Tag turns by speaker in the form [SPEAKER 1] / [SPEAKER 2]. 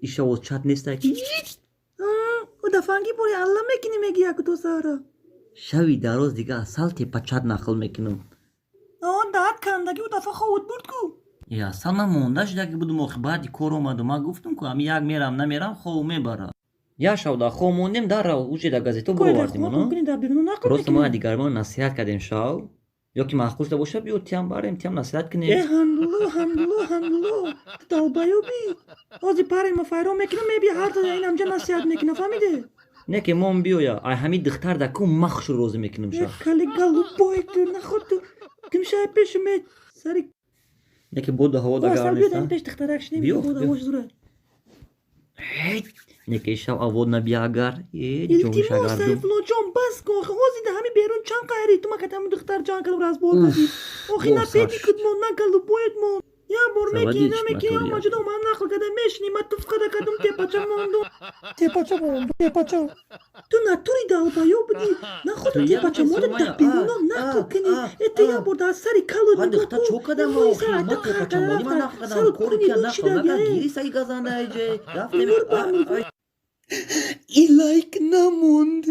[SPEAKER 1] Ишавоз чат нестай ки.
[SPEAKER 2] Дафанги бори алла мекунӣ, меги якду сара.
[SPEAKER 1] Шави дароз дига асал тепа чат нақл мекунам.
[SPEAKER 2] Даҳат кандаги, ӯ дафа ховут бурд ку.
[SPEAKER 1] Э, асал, ман монда шудаги будум охи, баъди кор омадум. Ман гуфтум ку, ами як мерам, намерам, хов мебарад. Як шав дар хов мондем, дарра уже дар газето бировардим. Просто ма дигармон насиҳат кардем шав, ё ки маъқул шуда боша, биё, тиям барем, тиям насиҳат кунем.
[SPEAKER 2] Э, ҳамдулло, ҳамдулло, ҳамдулло, ту долбоёб ӣ. Ҳозир парема, файрон мекунам, меби ҳар ин ҳамҷа насиҳат мекуна, фаҳмиде?
[SPEAKER 1] Не ки мон биёя, ай ҳамин духтар да ку махшу розӣ мекунам ша.
[SPEAKER 2] Кали голубой, ту наход, ту кимшай пешу ме сари.
[SPEAKER 1] Не ки боду ҳаво да гарм
[SPEAKER 2] нест. Пеш духтарак шинем, боду ҳавош зура.
[SPEAKER 1] Не ки шав авод набиягар. Э,
[SPEAKER 2] илтимос, Сайфуллоҷон, бас кун. Охи, ҳозир да ҳами берун чанд қайри ту макат ҳамин духтар ҷанг кардам, разбор кардӣ. Охи, на педикут мон, на голубой ет мон. Як бор мекунӣ, намекунӣ, ама ҷудо ман нақл карда мешинӣ. Ма туфт када кардум, тепача мондум, тепача мондум, тепача. Ту натури долбоёб будӣ, наход тепача монда, дар беруно нақл кунӣ. Э, ту як бор дар сари калу
[SPEAKER 1] Духтар чо кардам? Охи, ма тепача монӣ, ман нақл кардам, кори ки нақл накард, гири саги газанда, иҷе рафтем.
[SPEAKER 2] И лайк намонд.